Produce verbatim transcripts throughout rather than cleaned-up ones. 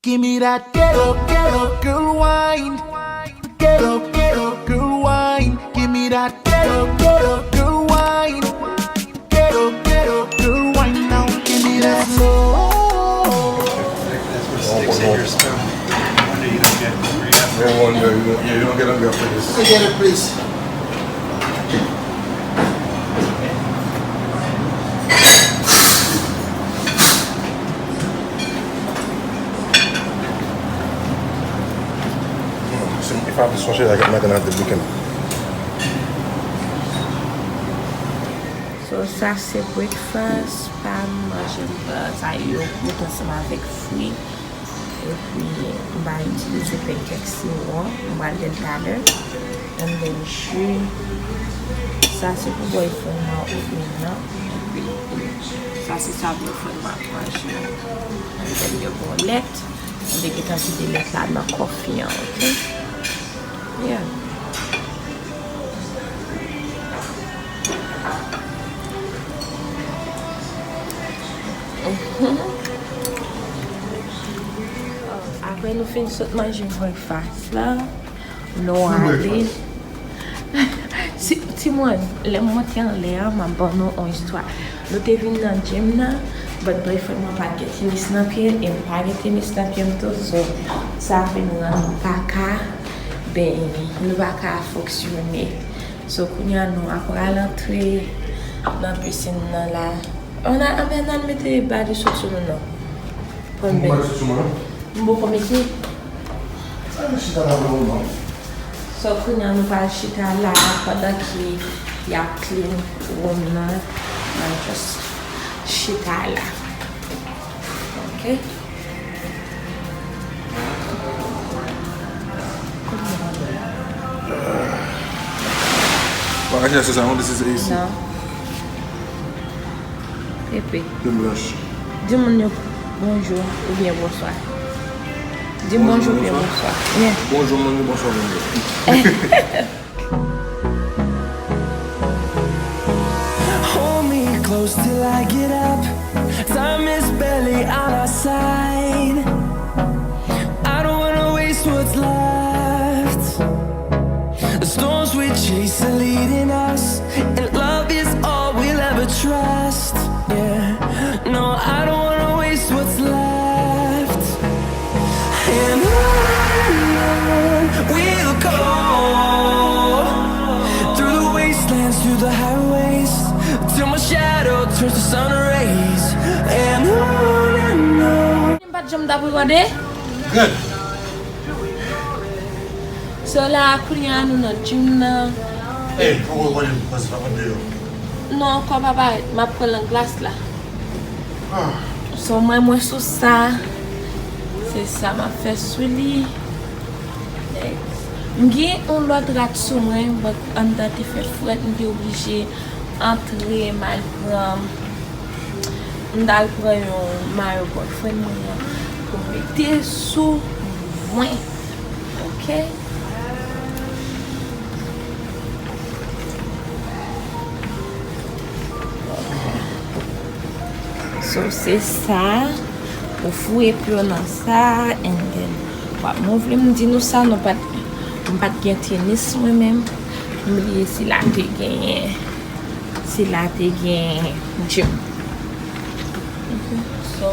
Give me that ghetto, ghetto girl wine. Ghetto, ghetto girl wine. Give me that ghetto, ghetto girl wine. Ghetto, ghetto girl wine now. Give me that slow. Sticks in your stomach. No wonder you don't get hungry after this. Forget it, please. If I have to switch it, I get nothing out the weekend. So, sa se breakfast pa m, manje m, sa yo, yo met ansanm avèk fwi. Epi, m pa itilize pancake sirop, m pral fè l talè. And then, jus. Sa se pou boyfriend mwen oatmeal nan. Epi, sa se sa boyfriend mwen ap manje. And then, yo bon lèt. M te gentan vide lèt la nan coffee an, ok? Yeah. Apre nou fin sot manje breakfast la, nou ale. Si, timoun, lè m monte anlè a, m ap ban nou yon istwa. Nou te vin nan gym nan, but boyfriend mwen pa t gen tenis nan pye l, e m pa gen tenis nan pye m tou, so, sa vin rann nou pa ka benyen, nou pa ka fonksyone. So, kounye a nou ap pral antre nan pisin nan la. Ann al, ann al mete badi sot sou nou non. Pran bèl. M poko mete. Sa nou chita la pou le moman. So, kounye a nou pral chita la pandan ke y ap clean room nan. N ap just chita la. Ok? Bagay sa, sa, this is A C. Non. Pepe. Di moun yo bonjou oubyen bonswa. Di bonjou oubyen bonswa. Yeah. Bonjou, moun yo, bonswa, moun yo. Hold me close till I get up. Time is barely on our side. I don't wanna waste what's left. The storms we chase are leading us, and love is all we'll ever trust. Yeah, no, I don't wanna waste what's left. And on and on we'll go, through the wastelands, through the highways, till my shadow turns to sun rays. And on and on. M pa t janm t ap rekòde. Good. So la, kounye a nou nan gym nan. Ey, fòk ou rekòde m, paske pa konn deyò. Non, ankò pa parèt. M ap pran nan glas la. Ah. So, mwen, mwen sou sa. Se sa m ap fè sou li. M gen yon lòt rad sou mwen, but anndan te fè frèt, m te oblije antre, m al pran, m t al pran yon mayo boyfriend mwen an pou m mete sou mwen. Ok? Ok. So, se sa. Ou foure pye w nan sa, and then w ap move li. M di nou sa, nou pa t, m pa t gen tenis mwen menm. M bliye sila te genyen. Sila te gen gym. Ok. So,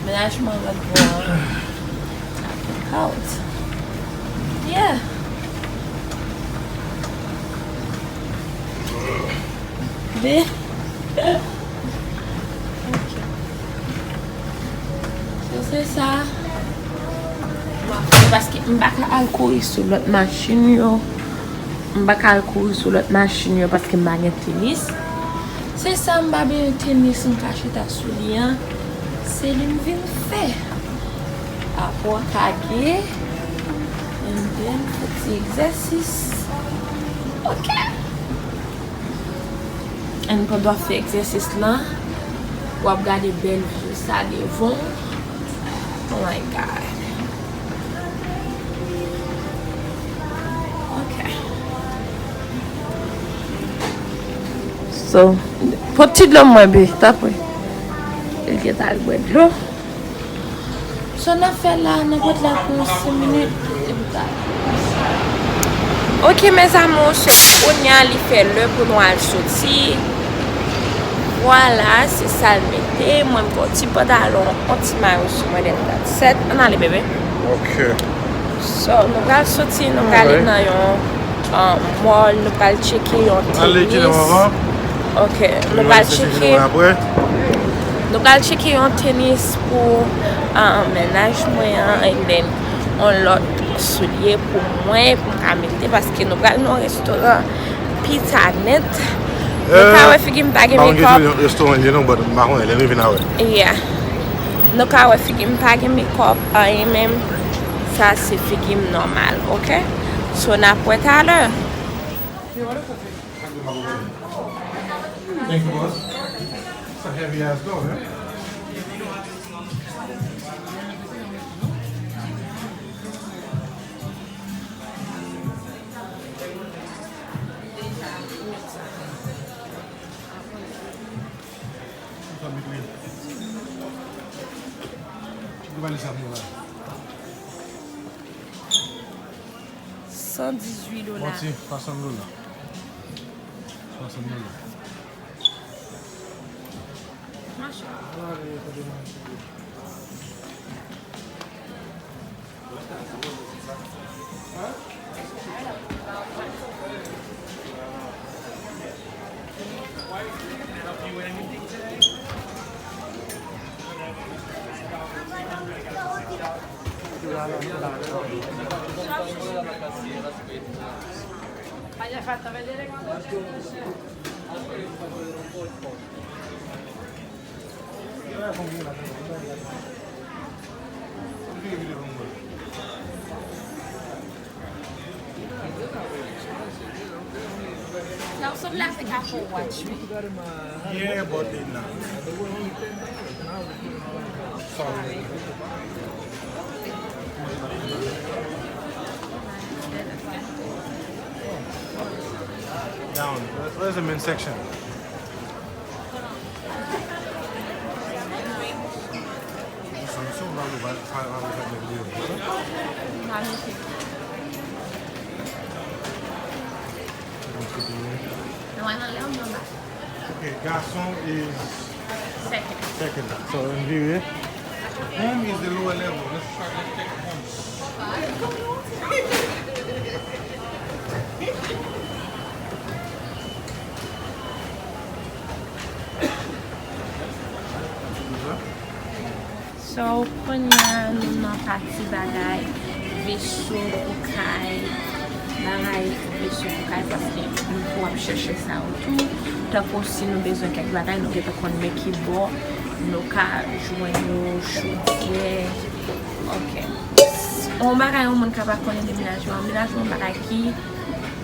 mennaj mwen lòt bò an. Out. Yeah. Be. Ok. So, se sa. M ap fè paske m pa ka al kouri sou lòt machin yo. M pa ka al kouri sou lòt machin yo paske m pa gen tenis. Se sa, m pa bezwen tenis, m ka chita sou li an. Se li m vin fè. Apre w kage, and then fè ti egzèsis. Ok. And pandan w ap fè egzèsis lan, w ap gade bèl view sa devan w. Oh my God. Ok. So, pot ti dlo mwen, be, tanpri. Li gentan al bwè dlo. So n ap fè la, n ap ret la pou yon senk minit, epi ta. Ok, mes amours, so kounye a li fè lè pou nou al soti. Vwala, se sa l mete. Mwen, m gen yon ti pantalon, yon ti mayo sou mwen, dèt dat sèt. Ann ale, bebe. Ok. So, nou pral soti, nou prale nan yon, uh, mall, nou pral tcheke yon tenis. Ok, nou pral tcheke, nou pral tcheke yon tenis pou, uh, mennaj mwen an, and then yon lòt soulye pou mwen, pou m ka mete, paske nou pral nan yon restoran pita nèt. Nou ka wè figi m pa gen makeup. Restoran li non, but m pa konnen, lè nou vin a wè. Yeah. Nou ka wè figi m pa gen makeup, anyen menm. Sa se figi m nòmal, ok? So, n ap wè talè. Thank you, boss. It's a heavy ass door, man. San dizuit dola. Bon, ti, swasant dola. Swasant dola. Mache. Sa w sanble avèk Apple Watch, wi. Yeah, but they not. Sorry. Down. Where's the men's section? Ok, garçon is second. Second. So, n vire. Home is the lower level. Let's try, let's take home. So, kounye a, nou nan pati bagay veso pou kay, bagay veso pou kay, paske nou pou ap chèche sa yo tou. Tankou si nou bezwen kèk bagay, nou gentan konn men ki bò nou ka jwenn yo, chodyè. Ok. Yon bagay yon moun ka pa konnen de menaj mwen, menaj mwen yon bagay ki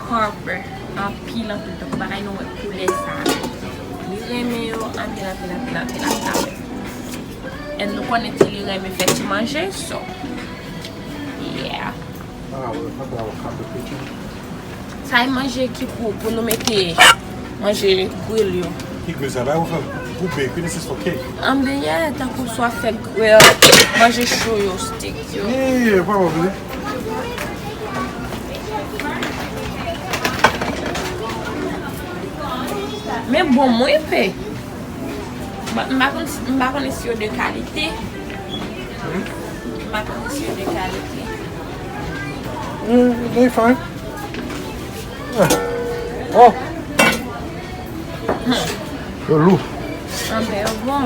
Copper, anpil, anpil. Tankou bagay nou wè koulè sa. Li renmen yo anpil, anpil, anpil, anpil, anpil, anpil. And nou konnen ti li renmen fè ti manje, so. Yeah. Sa e manje ki pou, pou nou mete manje grill yo. Ki grill sa? Bagay pou fè pou bake, this is for cake. Anben, yeah, tankou swa fè grill, manje cho yo, steak yo. Yeah, yeah, yeah, pa wè. Men bon, mwen pe. M pa, m pa konn si, m pa konnen si yo de kalite. M pa konnen si yo de kalite. Mm, they fine. Yeah. Oh. Yo lou. Anben, yo bon.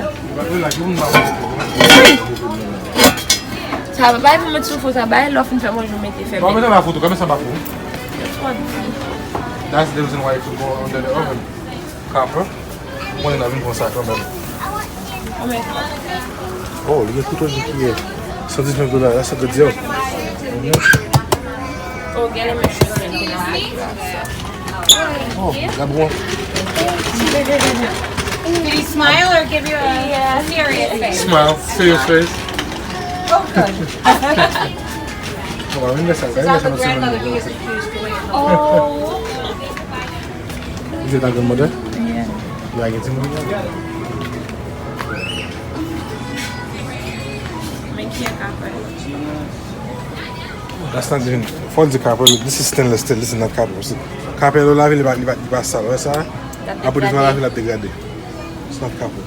Sa pa bay pou met sou fou, sa bay lè w fin fè manje, w mete fè. Bon, mete la foto, kamera sa pa fou. Yo twò di. That's the reason why you put more under the oven. Copper. Mwen, n a vin konsa kanmenm. Anben. Oh, li gen kouto di kiyè. San diznèf dola, that's a good deal. Oh, gade men. Oh, that one. Did he smile or give you a serious face? Smile, serious face. Oh, good. Oh, I remember that. I remember that. Oh. Is it a grandmother? Yeah. Like it's a movie? Men That's not even, fò l di copper, this is stainless steel, this is not copper. Copper yo lave, li pa, li pa, li pa sal, wè sa? Apre li va lave, l ap degrade. It's not copper.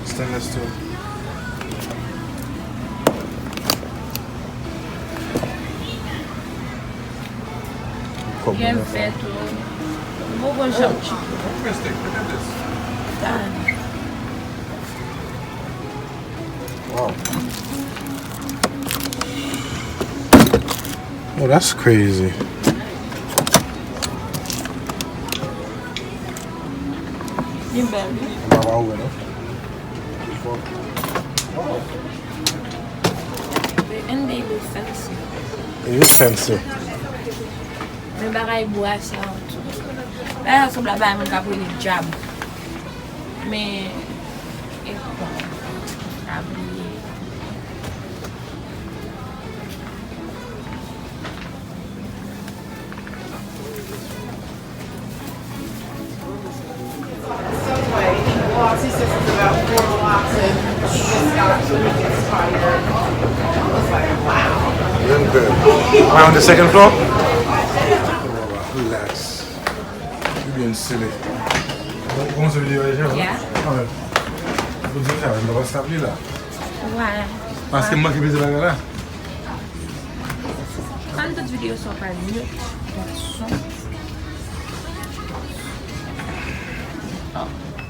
Stainless steel. Gen vè tou. Bon, bon, jan. Wow. Oh, that's crazy. Li bèl, wi. Mwen pa wè, non. Wow. And they look fancy. They look fancy. Men bagay bwa sa yo tou. Bagay sa sanble a bagay moun k ap rele djab. Men, e bon, pa bliye. Am I on the second floor? Relax. You being silly. Bon, kòmanse videyo a deja, non? Yeah. Kanmenm. Pou di sa, m pa stop li la. Why? Paske m manke peze bagay la. Kan tout videyo sa w pral mute, gason.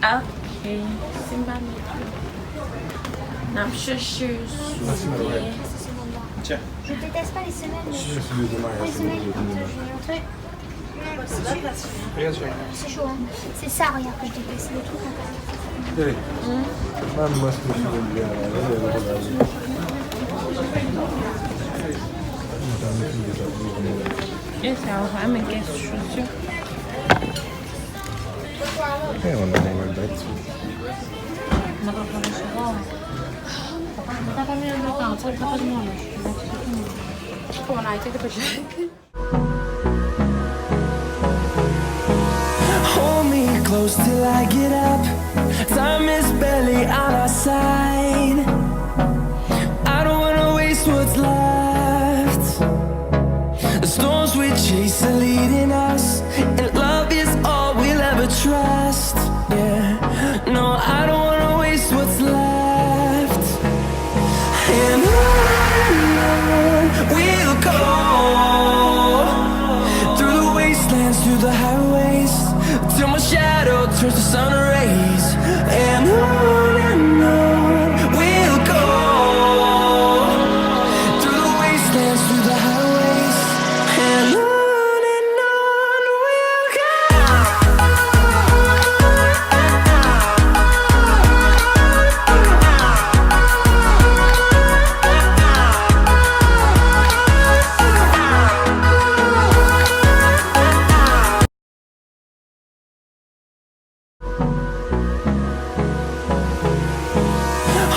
Ok, si m pa mute, n ap chèche sou byen. Je déteste pas les semelles, mais les semelles, j'ai un truc. C'est chaud, hein. C'est ça, regarde, que je déteste, le truc en bas. E sa, w pa menm gen chaussure. Mwen pa konn cheva. Mwen pa konn cheva. Mwen pa konn cheva. Mwen pa konn cheva. Hold me close till I get up. Time is barely on our side. I don't wanna waste what's left. The storms we chase are leading us, and love is all we'll ever trust. Yeah, no, I don't wanna waste what's left. And on and on we'll go, through the wastelands, through the highways, till my shadow turns to sun rays. And on and on we'll go, through the wastelands, through the highways, and on and on we'll go.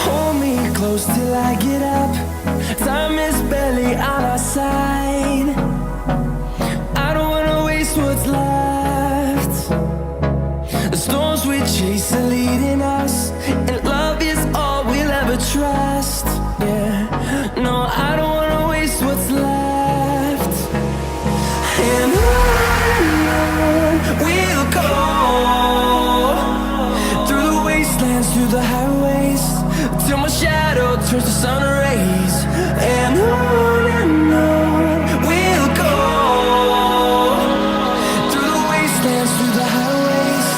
Hold me close till I get up. Time is barely on our side. I don't wanna waste what's left. The storms we chase are leading us, and love is all we'll ever trust. Yeah, no, I don't wanna waste what's left. And on and on we'll go, through the wastelands, through the highways, till my shadow turns to sun rays. And on and on we'll go, through the wastelands, through the highways,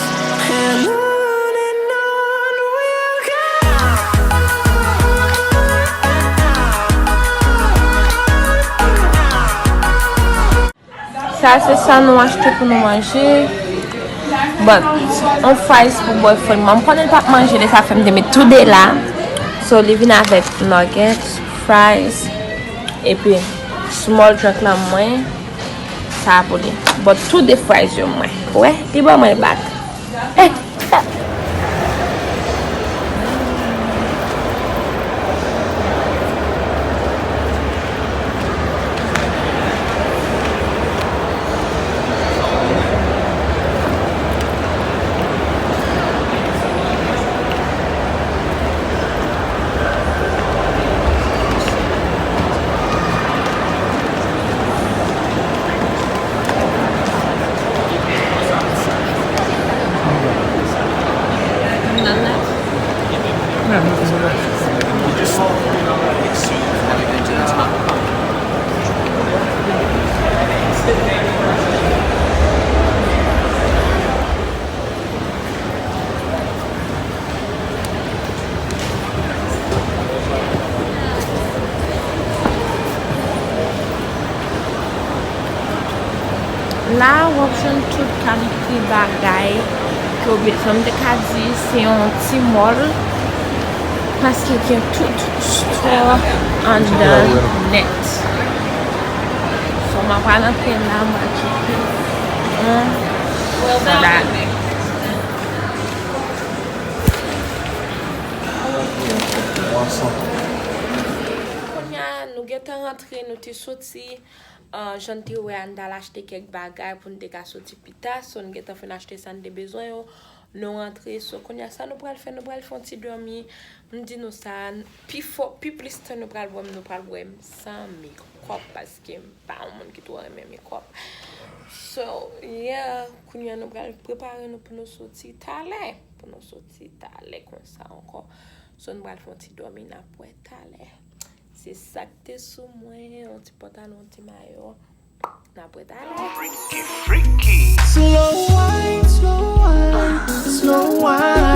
and on and on we'll go. Sa se sa nou achte pou nou manje. But, on fries pou boyfriend mwen. M konnen l p ap manje, se sa fè m te met tou de la. So, li vin avèk nuggets, fries, epi small drink lan mwen. Sa pou li. But tou de fries yo mwen. Wè, li ban mwen l back. Eh! La, w ap jwenn tout kalite bagay ke w bezwen. M te ka di se yon ti mall, paske gen tout store anndan nèt. So, m ap pral antre la, m ap tcheke yon sandal. Kounye a, nou gentan rantre, nou te soti. Ah, jan n te wè a, n t al achte kèk bagay pou n te ka soti pita. So, n gentan fin achte sa n te bezwen yo. Nou rantre. So, kounye a, sa nou pral fè, nou pral fè yon ti dòmi. M di nou sa, n- pi fò, pi plis tan nou pral wè m, nou pral wè m san mekòp, paske m pa yon moun ki twò renmen mekòp. So, yeah, kounye a, nou pral prepare nou pou nou soti talè. Pou nou soti talè konsa ankò. So, nou pral fè yon ti dòmi, n ap wè talè. Se sa k te sou mwen, yon ti pantalon, yon ti mayo. N ap wè talè. Freaky, freaky. Slow wine, slow wine, slow wine.